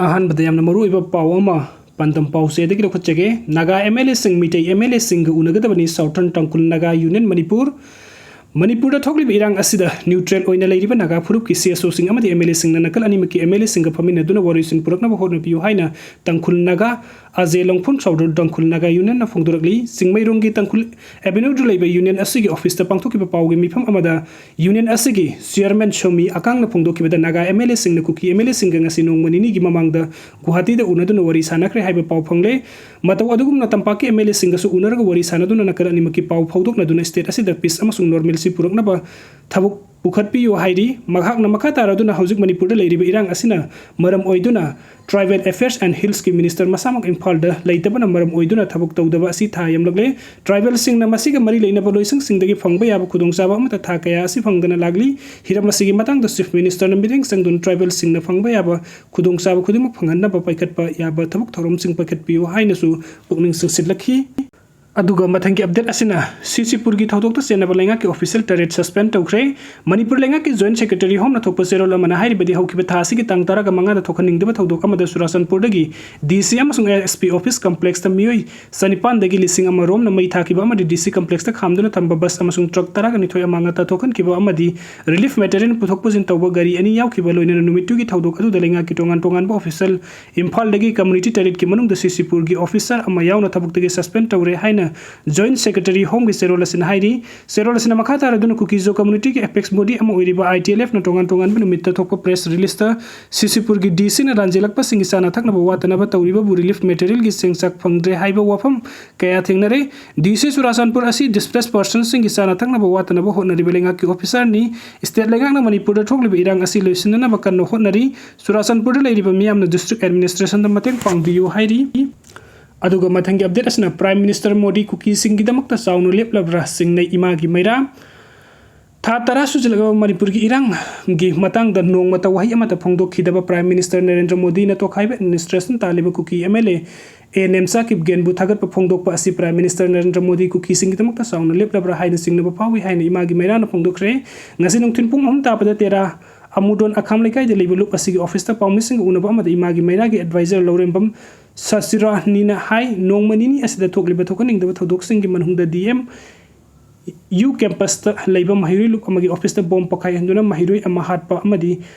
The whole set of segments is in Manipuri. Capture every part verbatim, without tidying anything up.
ꯑꯍꯥꯟꯕꯗ ꯌꯥꯝꯅ ꯃꯔꯨꯑꯣꯏꯕ ꯄꯥꯎ ꯑꯃ ꯄꯥꯟꯗꯝ ꯄꯥꯎꯆꯦꯗꯒꯤ ꯂꯧꯈꯠꯆꯒꯦ꯫ ꯅꯥꯒꯥ MLA ꯁꯤꯡ ꯃꯤꯇꯩ MLA ꯁꯤꯡꯒ ꯎꯅꯒꯗꯕꯅꯤ꯫ Southern ꯇꯥꯡꯈꯨꯜ ꯅꯥꯒꯥ ꯌꯨꯅꯤꯌꯟ ꯃꯅꯤꯄꯨꯔ꯫ ꯃꯅꯤꯄꯨꯔꯗ ꯊꯣꯛꯂꯤꯕ ꯏꯔꯥꯡ ꯑꯁꯤꯗ neutral ꯑꯣꯏꯅ ꯂꯩꯔꯤꯕ ꯅꯥꯒꯥ ꯐꯨꯔꯨꯞꯀꯤ CSO ꯁꯤꯡ ꯑꯃꯗꯤ MLA ꯁꯤꯡꯅ ꯅꯥꯀꯜ ꯑꯅꯤꯃꯛꯀꯤ MLA ꯁꯤꯡꯒ ꯐꯝꯃꯤꯟꯅꯗꯨꯅ ꯋꯥꯔꯣꯏꯁꯤꯟ ꯄꯨꯔꯛꯅꯕ ꯍꯣꯠꯅꯕꯤꯌꯨ ꯍꯥꯏꯅ ꯇꯥꯡꯈꯨꯜ ꯅꯥꯒꯥ ꯑꯖꯦ ꯂꯣꯡꯐꯨꯟ ꯁꯥꯎꯗꯔ ꯇꯥꯡꯈꯨꯜ ꯅꯥꯒꯥ ꯌꯨꯅꯤꯌꯟꯅ ꯐꯣꯡꯗꯣꯔꯛꯂꯤ꯫ ꯆꯤꯡꯃꯩꯔꯣꯡꯒꯤ ꯇꯥꯡꯈꯨꯜ ꯑꯦꯚꯦꯅ꯭ꯌꯨꯗ ꯂꯩꯕ ꯌꯨꯅꯤꯌꯟ ꯑꯁꯤꯒꯤ ꯑꯣꯐꯤꯁꯇ ꯄꯥꯡꯊꯣꯛꯈꯤꯕ ꯄꯥꯎꯒꯤ ꯃꯤꯐꯝ ꯑꯃꯗ ꯌꯨꯅꯤꯌꯟ ꯑꯁꯤꯒꯤ ꯆꯤꯌꯔꯃꯦꯟ ꯁꯣꯃꯤ ꯑꯀꯥꯡꯅ ꯐꯣꯡꯗꯣꯛꯈꯤꯕꯗ, ꯅꯥꯒꯥ MLA ꯁꯤꯡꯅ ꯀꯨꯀꯤ MLA ꯁꯤꯡꯒ ꯉꯁꯤ ꯅꯣꯡꯃ ꯅꯤꯅꯤꯒꯤ ꯃꯃꯥꯡꯗ ꯒꯨꯋꯥꯍꯥꯇꯤꯗ ꯎꯅꯗꯨꯅ ꯋꯥꯔꯤ ꯁꯥꯅꯈ꯭ꯔꯦ ꯍꯥꯏꯕ ꯄꯥꯎ ꯐꯪꯂꯦ꯫ ꯃꯇꯧ ꯑꯗꯨꯒꯨꯝꯅ ꯇꯝꯄꯥꯛꯀꯤ MLA ꯁꯤꯡꯒꯁꯨ ꯎꯅꯔꯒ ꯋꯥꯔꯤ ꯁꯥꯅꯗꯨꯅ ꯅꯥꯀꯜ ꯑꯅꯤꯃꯛꯀꯤ ꯄꯥꯎ ꯐꯥꯎꯗꯣꯛꯅꯗꯨꯅ state ꯑꯁꯤꯗ peace ꯑꯃꯁꯨꯡ normalcy ꯄꯨꯔꯛꯅꯕ ꯊꯕꯛ ꯄꯨꯈꯠꯄꯤꯌꯨ ꯍꯥꯏꯔꯤ꯫ ꯃꯍꯥꯛꯅ ꯃꯈꯥ ꯇꯥꯔꯗꯨꯅ ꯍꯧꯖꯤꯛ ꯃꯅꯤꯄꯨꯔꯗ ꯂꯩꯔꯤꯕ ꯏꯔꯥꯡ ꯑꯁꯤꯅ ꯃꯔꯝ ꯑꯣꯏꯗꯨꯅ Tribal Affairs and Hillsꯀꯤ minister ꯃꯁꯥꯃꯛ ꯏꯝꯐꯥꯜꯗ ꯂꯩꯇꯕꯅ ꯃꯔꯝ ꯑꯣꯏꯗꯨꯅ ꯊꯕꯛ ꯇꯧꯗꯕ ꯑꯁꯤ ꯊꯥ ꯌꯥꯝꯂꯛꯂꯦ꯫ Tribalꯁꯤꯡꯅ ꯃꯁꯤꯒ ꯃꯔꯤ ꯂꯩꯅꯕ ꯂꯣꯏꯁꯪꯁꯤꯡꯗꯒꯤ ꯐꯪꯕ ꯌꯥꯕ ꯈꯨꯗꯣꯡꯆꯥꯕ ꯑꯃꯠꯇ ꯊꯥ ꯀꯌꯥ ꯑꯁꯤ ꯐꯪꯗꯅ ꯂꯥꯛꯂꯤ꯫ ꯍꯤꯔꯝ ꯑꯁꯤꯒꯤ ꯃꯇꯥꯡꯗ Chief Ministerꯅ ꯃꯤꯠꯌꯦꯡ ꯆꯪꯗꯨꯅ Tribalꯁꯤꯡꯅ ꯐꯪꯕ ꯌꯥꯕ ꯈꯨꯗꯣꯡꯆꯥꯕ ꯈꯨꯗꯤꯡꯃꯛ ꯐꯪꯍꯟꯅꯕ ꯄꯥꯏꯈꯠꯄ ꯌꯥꯕ ꯊꯕꯛ ꯊꯧꯔꯝꯁꯤꯡ ꯄꯥꯏꯈꯠꯄꯤꯌꯨ ꯍꯥꯏꯅꯁꯨ ꯄꯨꯛꯅꯤꯡ ꯆꯤꯡꯁꯤꯜꯂꯛꯈꯤ꯫ ꯑꯗꯨꯒ ꯃꯊꯪꯒꯤ update ꯑꯁꯤꯅ ꯁꯤꯁꯤꯄꯨꯔꯒꯤ ꯊꯧꯗꯣꯛꯇ ꯆꯦꯟꯅꯕ ꯂꯩꯉꯥꯛꯀꯤ official ꯇꯔꯦꯠ suspend ꯇꯧꯈ꯭ꯔꯦ꯫ ꯃꯅꯤꯄꯨꯔ ꯂꯩꯉꯥꯛꯀꯤ Joint Secretary Homeꯅ ꯊꯣꯛꯄ ꯆꯦꯔꯣꯜ ꯑꯃꯅ ꯍꯥꯏꯔꯤꯕꯗꯤ, ꯍꯧꯈꯤꯕ ꯊꯥ ꯑꯁꯤꯒꯤ ꯇꯥꯡ ꯇꯔꯥꯒ ꯃꯉꯥꯗ ꯊꯣꯛꯍꯟꯅꯤꯡꯗꯕ ꯊꯧꯗꯣꯛ ꯑꯃꯗ ꯆꯨꯔꯥꯆꯥꯟꯄꯨꯔꯗꯒꯤ DC ꯑꯃꯁꯨꯡ SP office complexꯇ ꯃꯤꯑꯣꯏ ꯆꯅꯤꯄꯥꯟꯗꯒꯤ ꯂꯤꯁꯤꯡ ꯑꯃ ꯔꯣꯝꯅ ꯃꯩ ꯊꯥꯈꯤꯕ ꯑꯃꯗꯤ DC complexꯇ ꯈꯥꯝꯗꯨꯅ ꯊꯝꯕ bus ꯑꯃꯁꯨꯡ truck ꯇꯔꯥꯒ ꯅꯤꯊꯣꯏ ꯑꯃꯥꯡ ꯑꯇꯥ ꯊꯣꯛꯍꯟꯈꯤꯕ ꯑꯃꯗꯤ relief material ꯄꯨꯊꯣꯛ ꯄꯨꯁꯤꯟ ꯇꯧꯕ ꯒꯥꯔꯤ ꯑꯅꯤ ꯌꯥꯎꯈꯤꯕ, ꯂꯣꯏꯅꯅ ꯅꯨꯃꯤꯠꯇꯨꯒꯤ ꯊꯧꯗꯣꯛ ꯑꯗꯨꯗ ꯂꯩꯉꯥꯛꯀꯤ ꯇꯣꯉꯥꯟ ꯇꯣꯉꯥꯟꯕ official ꯏꯝꯐꯥꯜꯗꯒꯤ community ꯇꯔꯦꯠꯀꯤ ꯃꯅꯨꯡꯗ ꯁꯤꯁꯤꯄꯨꯔꯒꯤ officer ꯑꯃ ꯌꯥꯎꯅ ꯊꯕꯛꯇꯒꯤ suspend ꯇꯧꯔꯦ ꯍꯥꯏꯅ Joint Secretary Homeꯒꯤ ꯆꯦꯔꯣꯜ ꯑꯁꯤꯅ ꯍꯥꯏꯔꯤ꯫ ꯆꯦꯔꯣꯜ ꯑꯁꯤꯅ ꯃꯈꯥ ꯇꯥꯔꯗꯨꯅ ꯀꯨꯀꯤ-ꯖꯣ communityꯒꯤ apex body ꯑꯃ ꯑꯣꯏꯔꯤꯕ ITLFꯅ ꯇꯣꯉꯥꯟ ꯇꯣꯉꯥꯟꯕ ꯅꯨꯃꯤꯠꯇ ꯊꯣꯛꯄ press releaseꯇ ꯁꯤꯁꯤꯄꯨꯔꯒꯤ DCꯅ ꯂꯥꯟꯖꯦꯜꯂꯛꯄꯁꯤꯡꯒꯤ ꯆꯥꯅ ꯊꯛꯅꯕ ꯋꯥꯠꯇꯅꯕ ꯇꯧꯔꯤꯕꯕꯨ relief materialꯒꯤ ꯆꯦꯡ ꯆꯥꯛ ꯐꯪꯗ꯭ꯔꯦ ꯍꯥꯏꯕ ꯋꯥꯐꯝ ꯀꯌꯥ ꯊꯦꯡꯅꯔꯦ꯫ DC ꯆꯨꯔꯥꯆꯥꯟꯄꯨꯔ ꯑꯁꯤ displaced personꯁꯤꯡꯒꯤ ꯆꯥꯅ ꯊꯛꯅꯕ ꯋꯥꯠꯇꯅꯕ ꯍꯣꯠꯅꯔꯤꯕ ꯂꯩꯉꯥꯛꯀꯤ officerꯅꯤ꯫ State ꯂꯩꯉꯥꯛꯅ ꯃꯅꯤꯄꯨꯔꯗ ꯊꯣꯛꯂꯤꯕ ꯏꯔꯥꯡ ꯑꯁꯤ ꯂꯣꯏꯁꯤꯟꯅꯅꯕ ꯀꯟꯅ ꯍꯣꯠꯅꯔꯤ꯫ ꯆꯨꯔꯥꯆꯥꯟꯄꯨꯔꯗ ꯂꯩꯔꯤꯕ ꯃꯤꯌꯥꯝꯅ district administrationꯗ ꯃꯇꯦꯡ ꯄꯥꯡꯕꯤꯌꯨ ꯍꯥꯏꯔꯤ꯫ ꯑꯗꯨꯒ ꯃꯊꯪꯒꯤ update ꯑꯁꯤꯅ Prime Minister ꯃꯣꯗꯤ ꯀꯨꯀꯤꯁꯤꯡꯒꯤꯗꯃꯛꯇ ꯆꯥꯎꯅ ꯂꯦꯞꯂꯕ꯭ꯔꯥ ꯆꯤꯡꯅꯩ ꯏꯃꯥꯒꯤ ꯃꯩꯔꯥ꯫ ꯊꯥ ꯇꯔꯥ ꯁꯨꯖꯤꯜꯂꯛꯂꯕ ꯃꯅꯤꯄꯨꯔꯒꯤ ꯏꯔꯥꯡꯒꯤ ꯃꯇꯥꯡꯗ ꯅꯣꯡꯃꯇ ꯋꯥꯍꯩ ꯑꯃꯠꯇ ꯐꯣꯡꯗꯣꯛꯈꯤꯗꯕ Prime Minister ꯅꯔꯦꯟꯗ꯭ꯔ ꯃꯣꯗꯤꯅ ꯇꯣꯈꯥꯏꯕ administration ꯇꯥꯜꯂꯤꯕ ꯀꯨꯀꯤ MLA ꯑꯦ ꯅꯦꯝꯆꯥ ꯀꯤꯞꯒꯦꯟꯕꯨ ꯊꯥꯒꯠꯄ ꯐꯣꯡꯗꯣꯛꯄ ꯑꯁꯤ Prime Minister ꯅꯔꯦꯟꯗ꯭ꯔ ꯃꯣꯗꯤ ꯀꯨꯀꯤꯁꯤꯡꯒꯤꯗꯃꯛꯇ ꯆꯥꯎꯅ ꯂꯦꯞꯂꯕ꯭ꯔꯥ ꯍꯥꯏꯅ ꯆꯤꯡꯅꯕ ꯐꯥꯎꯏ ꯍꯥꯏꯅ ꯏꯃꯥꯒꯤ ꯃꯩꯔꯥꯅ ꯐꯣꯡꯗꯣꯛꯈ꯭ꯔꯦ꯫ ꯉꯁꯤ ꯅꯨꯡꯊꯤꯜ ꯄꯨꯡ ꯑꯍꯨꯝ ꯇꯥꯕꯗ ꯇꯦꯔꯥ ꯑꯃꯨꯗꯣꯟ ꯑꯈꯥꯝ ꯂꯩꯀꯥꯏꯗ ꯂꯩꯕ ꯂꯨꯞ ꯑꯁꯤꯒꯤ ꯑꯣꯐꯤꯁꯇ ꯄꯥꯎꯃꯤꯁꯤꯡꯒ ꯎꯅꯕ ꯑꯃꯗ ꯏꯃꯥꯒꯤ ꯃꯩꯔꯥꯒꯤ ꯑꯦꯗꯚꯥꯏꯖꯔ ꯂꯧꯔꯦꯝꯕꯝ ꯁꯁꯤꯔꯥꯅꯤꯅ ꯍꯥꯏ, ꯅꯣꯡꯃ ꯅꯤꯅꯤ ꯑꯁꯤꯗ ꯊꯣꯛꯂꯤꯕ ꯊꯣꯛꯍꯟꯅꯤꯡꯗꯕ ꯊꯧꯗꯣꯛꯁꯤꯡꯒꯤ ꯃꯅꯨꯡꯗ ꯗꯤ ꯑꯦꯝ ꯌꯨ ꯀꯦꯝꯄꯁꯇ ꯂꯩꯕ ꯃꯍꯩꯔꯣꯏ ꯂꯨꯞ ꯑꯃꯒꯤ ꯑꯣꯐꯤꯁꯇ ꯕꯣꯝ ꯄꯣꯈꯥꯏꯍꯟꯗꯨꯅ ꯃꯍꯩꯔꯣꯏ ꯑꯃ ꯍꯥꯠꯄ ꯑꯃꯗꯤ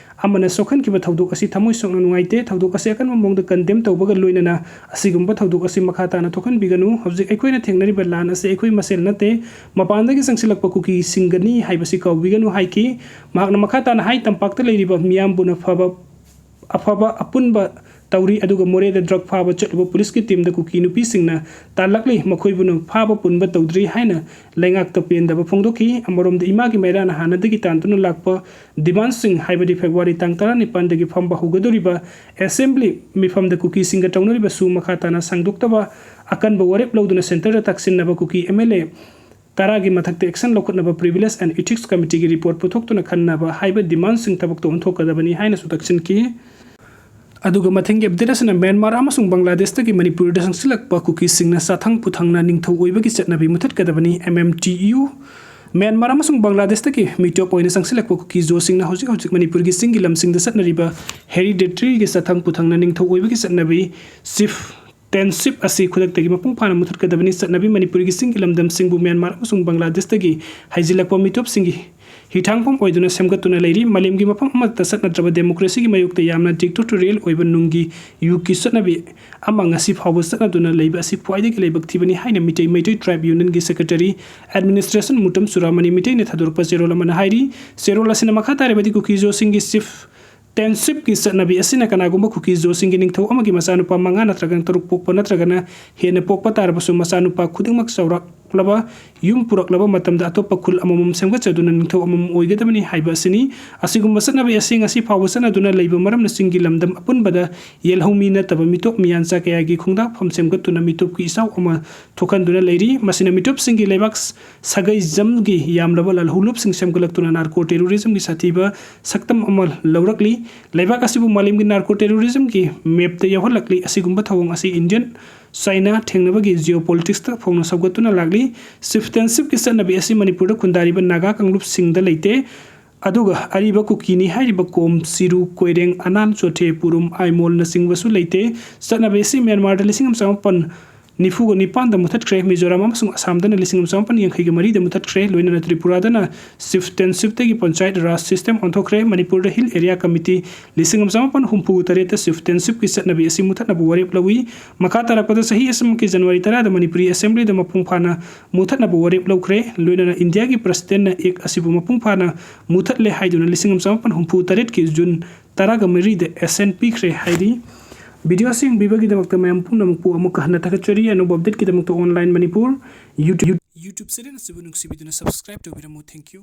ꯑꯃꯅ ꯁꯣꯛꯍꯟꯈꯤꯕ ꯊꯧꯗꯣꯛ ꯑꯁꯤ ꯊꯃꯣꯏ ꯁꯣꯛꯅ ꯅꯨꯡꯉꯥꯏꯇꯦ꯫ ꯊꯧꯗꯣꯛ ꯑꯁꯤ ꯑꯀꯟꯕ ꯃꯑꯣꯡꯗ ꯀꯟꯗꯦꯝ ꯇꯧꯕꯒ ꯂꯣꯏꯅꯅ ꯑꯁꯤꯒꯨꯝꯕ ꯊꯧꯗꯣꯛ ꯑꯁꯤ ꯃꯈꯥ ꯇꯥꯅ ꯊꯣꯛꯍꯟꯕꯤꯒꯅꯨ꯫ ꯍꯧꯖꯤꯛ ꯑꯩꯈꯣꯏꯅ ꯊꯦꯡꯅꯔꯤꯕ ꯂꯥꯟ ꯑꯁꯤ ꯑꯩꯈꯣꯏ ꯃꯁꯦꯜ ꯅꯠꯇꯦ, ꯃꯄꯥꯟꯗꯒꯤ ꯆꯪꯁꯤꯜꯂꯛꯄ ꯀꯨꯀꯤꯁꯤꯡꯒꯅꯤ ꯍꯥꯏꯕꯁꯤ ꯀꯥꯎꯕꯤꯒꯅꯨ ꯍꯥꯏꯈꯤ꯫ ꯃꯍꯥꯛꯅ ꯃꯈꯥ ꯇꯥꯅ ꯍꯥꯏ, ꯇꯝꯄꯥꯛꯇ ꯂꯩꯔꯤꯕ ꯃꯤꯌꯥꯝꯕꯨꯅ ꯐꯕ, ꯑꯐꯕ ꯑꯄꯨꯟꯕ ꯇꯧꯔꯤ, ꯑꯗꯨꯒ ꯃꯣꯔꯦꯗ ꯗ꯭ꯔꯒ ꯐꯥꯕ ꯆꯠꯂꯨꯕ ꯄꯨꯂꯤꯁꯀꯤ ꯇꯤꯝꯗ ꯀꯨꯀꯤ ꯅꯨꯄꯤꯁꯤꯡꯅ ꯇꯥꯜꯂꯛꯂꯤ, ꯃꯈꯣꯏꯕꯨꯅ ꯐꯥꯕ ꯄꯨꯟꯕ ꯇꯧꯗ꯭ꯔꯤ ꯍꯥꯏꯅ ꯂꯩꯉꯥꯛꯇ ꯄꯦꯟꯗꯕ ꯐꯣꯡꯗꯣꯛꯈꯤ꯫ ꯑꯃꯔꯣꯝꯗ ꯏꯃꯥꯒꯤ ꯃꯩꯔꯥꯅ ꯍꯥꯟꯅꯗꯒꯤ ꯇꯥꯟꯗꯨꯅ ꯂꯥꯛꯄ ꯗꯤꯃꯥꯟꯁꯤꯡ, ꯍꯥꯏꯕꯗꯤ ꯐꯦꯕ꯭ꯔꯨꯋꯥꯔꯤ ꯇꯥꯡ ꯇꯔꯥꯅꯤꯄꯥꯟꯗꯒꯤ ꯐꯝꯕ ꯍꯧꯒꯗꯧꯔꯤꯕ ꯑꯦꯁꯦꯝꯕ꯭ꯂꯤ ꯃꯤꯐꯝꯗ ꯀꯨꯀꯤꯁꯤꯡꯒ ꯇꯧꯅꯔꯤꯕꯁꯨ ꯃꯈꯥ ꯇꯥꯅ ꯁꯥꯡꯗꯣꯛꯇꯕ, ꯑꯀꯟꯕ ꯋꯥꯔꯦꯞ ꯂꯧꯗꯨꯅ ꯁꯦꯟꯇꯔꯗ ꯇꯥꯛꯁꯤꯟꯅꯕ, ꯀꯨꯀꯤ ꯑꯦꯝ ꯑꯦꯜ ꯑꯦ ꯇꯔꯥꯒꯤ ꯃꯊꯛꯇ action ꯂꯧꯈꯠꯅꯕ Privilege and Ethics Committeeꯒꯤ report ꯄꯨꯊꯣꯛꯇꯨꯅ ꯈꯟꯅꯕ ꯍꯥꯏꯕ ꯗꯤꯃꯥꯟꯁꯤꯡ ꯊꯕꯛꯇ ꯑꯣꯟꯊꯣꯛꯀꯗꯕꯅꯤ ꯍꯥꯏꯅꯁꯨ ꯇꯛꯁꯤꯟꯈꯤ꯫ ꯑꯗꯨꯒ ꯃꯊꯪꯒꯤ ꯑꯞꯗꯦꯠ ꯑꯁꯤꯅ ꯃ꯭ꯌꯥꯟꯃꯥꯔ ꯑꯃꯁꯨꯡ ꯕꯪꯒ꯭ꯂꯥꯗꯦꯁꯇꯒꯤ ꯃꯅꯤꯄꯨꯔꯗ ꯆꯪꯁꯤꯜꯂꯛꯄ ꯀꯨꯀꯤꯁꯤꯡꯅ ꯆꯥꯊꯪ ꯄꯨꯊꯪꯅ ꯅꯤꯡꯊꯧ ꯑꯣꯏꯕꯒꯤ ꯆꯠꯅꯕꯤ ꯃꯨꯊꯠꯀꯗꯕꯅꯤ, M M T U. Myanmar ꯑꯃꯁꯨꯡ ꯕꯪꯒ꯭ꯂꯥꯗꯦꯁꯇꯒꯤ ꯃꯤꯇꯣꯞ ꯑꯣꯏꯅ ꯆꯪꯁꯤꯜꯂꯛꯄ ꯀꯨꯀꯤ ꯖꯣꯁꯤꯡꯅ ꯍꯧꯖꯤꯛ ꯍꯧꯖꯤꯛ ꯃꯅꯤꯄꯨꯔꯒꯤ ꯆꯤꯡꯒꯤ ꯂꯝꯁꯤꯡꯗ ꯆꯠꯅꯔꯤꯕ hereditaryꯒꯤ ꯆꯥꯊꯪ ꯄꯨꯊꯪꯅ ꯅꯤꯡꯊꯧ ꯑꯣꯏꯕꯒꯤ ꯆꯠꯅꯕꯤ chieftainship ꯑꯁꯤ ꯈꯨꯗꯛꯇꯒꯤ ꯃꯄꯨꯡ ꯐꯥꯅ ꯃꯨꯊꯠꯀꯗꯕꯅꯤ꯫ ꯆꯠꯅꯕꯤ ꯃꯅꯤꯄꯨꯔꯒꯤ ꯆꯤꯡꯒꯤ ꯂꯝꯗꯝꯁꯤꯡꯕꯨ ꯃ꯭ꯌꯥꯟꯃꯥꯔ ꯑꯃꯁꯨꯡ ꯕꯪꯒ꯭ꯂꯥꯗꯦꯁꯇꯒꯤ ꯍꯩꯖꯤꯜꯂꯛꯄ ꯃꯤꯇꯣꯞꯁꯤꯡꯒꯤ ꯍꯤꯊꯥꯡꯐꯝ ꯑꯣꯏꯗꯨꯅ ꯁꯦꯝꯒꯠꯇꯨꯅ ꯂꯩꯔꯤ꯫ ꯃꯥꯂꯦꯝꯒꯤ ꯃꯐꯝ ꯑꯃꯠꯇ ꯆꯠꯅꯗ꯭ꯔꯕ democracyꯒꯤ ꯃꯥꯌꯣꯛꯇ ꯌꯥꯝꯅ dictatorial ꯑꯣꯏꯕ ꯅꯨꯡꯒꯤ ꯌꯨꯒꯤ ꯆꯠꯅꯕꯤ ꯑꯃ ꯉꯁꯤ ꯐꯥꯎꯕ ꯆꯠꯅꯗꯨꯅ ꯂꯩꯕ ꯑꯁꯤ ꯈ꯭ꯋꯥꯏꯗꯒꯤ ꯂꯥꯏꯕꯛ ꯊꯤꯕꯅꯤ ꯍꯥꯏꯅ Meitei Meitei tribe unionꯒꯤ secretary administration ꯃꯨꯇꯝ ꯆꯨꯔꯥꯃꯅꯤ ꯃꯤꯇꯩꯅ ꯊꯥꯗꯣꯔꯛꯄ ꯆꯦꯔꯣꯜ ꯑꯃꯅ ꯍꯥꯏꯔꯤ꯫ ꯆꯦꯔꯣꯜ ꯑꯁꯤꯅ ꯃꯈꯥ ꯇꯥꯔꯤꯕꯗꯤ ꯀꯨꯀꯤ ꯖꯣꯁꯤꯡꯒꯤ chieftainshipꯀꯤ ꯆꯠꯅꯕꯤ ꯑꯁꯤꯅ ꯀꯅꯥꯒꯨꯝꯕ ꯀꯨꯀꯤ ꯖꯣꯁꯤꯡꯒꯤ ꯅꯤꯡꯊꯧ ꯑꯃꯒꯤ ꯃꯆꯥꯅꯨꯄꯥ ꯃꯉꯥ ꯅꯠꯇ꯭ꯔꯒꯅ ꯇꯔꯨꯛ ꯄꯣꯛꯄ ꯅꯠꯇ꯭ꯔꯒꯅ ꯍꯦꯟꯅ ꯄꯣꯛꯄ ꯇꯥꯔꯕꯁꯨ ꯃꯆꯥꯅꯨꯄꯥ ꯈꯨꯗꯤꯡꯃꯛ ꯆꯥꯎꯔꯛꯂꯕ ꯌꯨꯝ ꯄꯨꯔꯛꯂꯕ ꯃꯇꯝꯗ ꯑꯇꯣꯞꯄ ꯈꯨꯜ ꯑꯃꯃꯝ ꯁꯦꯝꯒꯠꯆꯗꯨꯅ ꯅꯤꯡꯊꯧ ꯑꯃꯃꯝ ꯑꯣꯏꯒꯗꯕꯅꯤ ꯍꯥꯏꯕ ꯑꯁꯤꯅꯤ꯫ ꯑꯁꯤꯒꯨꯝꯕ ꯆꯠꯅꯕꯤ ꯑꯁꯤ ꯉꯁꯤ ꯐꯥꯎꯕ ꯆꯠꯅꯗꯨꯅ ꯂꯩꯕ ꯃꯔꯝꯅ ꯆꯤꯡꯒꯤ ꯂꯝꯗꯝ ꯑꯄꯨꯟꯕꯗ ꯌꯦꯜꯍꯧꯃꯤ ꯅꯠꯇꯕ ꯃꯤꯇꯣꯞ ꯃꯤꯌꯥꯟꯆꯥ ꯀꯌꯥꯒꯤ ꯈꯣꯡꯗꯥꯛꯐꯝ ꯁꯦꯝꯒꯠꯇꯨꯅ ꯃꯤꯇꯣꯞꯀꯤ ꯏꯆꯥꯎ ꯑꯃ ꯊꯣꯛꯍꯟꯗꯨꯅ ꯂꯩꯔꯤ꯫ ꯃꯁꯤꯅ ꯃꯤꯇꯣꯞꯁꯤꯡꯒꯤ ꯂꯩꯕꯥꯛ ꯁꯥꯒꯩꯖꯝꯒꯤ ꯌꯥꯝꯂꯕ ꯂꯥꯜꯍꯧꯂꯨꯞꯁꯤꯡ ꯁꯦꯝꯒꯠꯂꯛꯇꯨꯅ narco terrorismꯒꯤ ꯁꯥꯊꯤꯕ ꯁꯛꯇꯝ ꯑꯃ ꯂꯧꯔꯛꯂꯤ꯫ ꯂꯩꯕꯥꯛ ꯑꯁꯤꯕꯨ ꯃꯥꯂꯦꯝꯒꯤ narco terrorismꯒꯤ mapꯇ ꯌꯥꯎꯍꯜꯂꯛꯂꯤ꯫ ꯑꯁꯤꯒꯨꯝꯕ ꯊꯧꯑꯣꯡ ꯑꯁꯤ Indian China ꯊꯦꯡꯅꯕꯒꯤ geopoliticsꯇ ꯐꯥꯎꯅ ꯁꯧꯒꯠꯇꯨꯅ ꯂꯥꯛꯂꯤ꯫ Chieftainshipꯀꯤ ꯆꯠꯅꯕꯤ ꯑꯁꯤ ꯃꯅꯤꯄꯨꯔꯗ ꯈꯨꯟꯗꯥꯔꯤꯕ ꯅꯥꯒꯥ ꯀꯥꯡꯂꯨꯞꯁꯤꯡꯗ ꯂꯩꯇꯦ꯫ ꯑꯗꯨꯒ ꯑꯔꯤꯕ ꯀꯨꯀꯤꯅꯤ ꯍꯥꯏꯔꯤꯕ ꯀꯣꯝ, ꯆꯤꯔꯨ, ꯀꯣꯏꯔꯦꯡ, ꯑꯅꯥꯟ, ꯆꯣꯊꯦ, ꯄꯨꯔꯨꯝ, ꯑꯥꯏꯃꯣꯜꯅꯆꯤꯡꯕꯁꯨ ꯂꯩꯇꯦ꯫ ꯆꯠꯅꯕꯤ ꯑꯁꯤ ꯃ꯭ꯌꯥꯟꯃꯥꯔꯗ ꯂꯤꯁꯤꯡ ꯑꯃ ꯆꯃꯥꯄꯟ ꯅꯤꯐꯨꯒ ꯅꯤꯄꯥꯟꯗ ꯃꯨꯊꯠꯈ꯭ꯔꯦ꯫ ꯃꯤꯖꯣꯔꯥꯝ ꯑꯃꯁꯨꯡ ꯑꯁꯥꯝꯗꯅ ꯂꯤꯁꯤꯡ ꯑꯃ ꯆꯃꯥꯄꯟ ꯌꯥꯡꯈꯩꯒ ꯃꯔꯤꯗ ꯃꯨꯊꯠꯈ꯭ꯔꯦ꯫ ꯂꯣꯏꯅꯅ ꯇ꯭ꯔꯤꯄꯨꯔꯥꯗꯅ ꯆꯤꯐꯇꯦꯟꯁꯤꯞꯇꯒꯤ ꯄꯟꯆꯥꯌꯠ ꯔꯥꯖ ꯁꯤꯁꯇꯦꯝ ꯑꯣꯟꯊꯣꯛꯈ꯭ꯔꯦ꯫ ꯃꯅꯤꯄꯨꯔꯗ ꯍꯤꯜ ꯑꯦꯔꯤꯌꯥ ꯀꯃꯤꯇꯤ ꯂꯤꯁꯤꯡ ꯑꯃ ꯆꯃꯥꯄꯟ ꯍꯨꯝꯐꯨ ꯇꯔꯦꯠꯇ ꯆꯤꯐꯇꯦꯟꯁꯤꯞꯀꯤ ꯆꯠꯅꯕꯤ ꯑꯁꯤ ꯃꯨꯊꯠꯅꯕ ꯋꯥꯔꯦꯞ ꯂꯧꯏ꯫ ꯃꯈꯥ ꯇꯥꯔꯛꯄꯗ ꯆꯍꯤ ꯑꯁꯤꯃꯛꯀꯤ ꯖꯅꯋꯥꯔꯤ ꯇꯔꯥꯗ ꯃꯅꯤꯄꯨꯔꯤ ꯑꯦꯁꯦꯝꯕ꯭ꯂꯤꯗ ꯃꯄꯨꯡ ꯐꯥꯅ ꯃꯨꯊꯠꯅꯕ ꯋꯥꯔꯦꯞ ꯂꯧꯈ꯭ꯔꯦ꯫ ꯂꯣꯏꯅꯅ ꯏꯟꯗꯤꯌꯥꯒꯤ ꯄ꯭ꯔꯁꯤꯗꯦꯟꯠꯅ ꯑꯦꯛ ꯑꯁꯤꯕꯨ ꯃꯄꯨꯡ ꯐꯥꯅ ꯃꯨꯊꯠꯂꯦ ꯍꯥꯏꯗꯨꯅ ꯂꯤꯁꯤꯡ ꯑꯃ ꯆꯃꯥꯄꯟ ꯍꯨꯝꯐꯨ ꯇꯔꯦꯠꯀꯤ ꯖꯨꯟ ꯇꯔꯥꯒ ꯃꯔꯤꯗ ꯑꯦꯁꯦꯟ ꯄꯤꯈ꯭ꯔꯦ ꯍꯥꯏꯔꯤ꯫ ꯚꯤꯗꯤꯑꯣ ꯑꯁꯤ ꯌꯦꯡꯕꯤꯕꯒꯤꯗꯃꯛꯇ ꯃꯌꯥꯝ ꯄꯨꯝꯅꯃꯛꯄꯨ ꯑꯃꯨꯛꯀ ꯍꯟꯅ ꯊꯥꯒꯠꯆꯔꯤ꯫ ꯑꯅꯧꯕ ꯑꯞꯗꯦꯠꯀꯤꯗꯃꯛꯇ online Manipur YouTube, YouTube channel ꯑꯁꯤꯕꯨ ꯅꯨꯡꯁꯤꯕꯤꯗꯨꯅ ꯁꯕꯁꯀ꯭ꯔꯥꯏꯕ ꯇꯧꯕꯤꯔꯝꯃꯨ꯫ Thank you꯫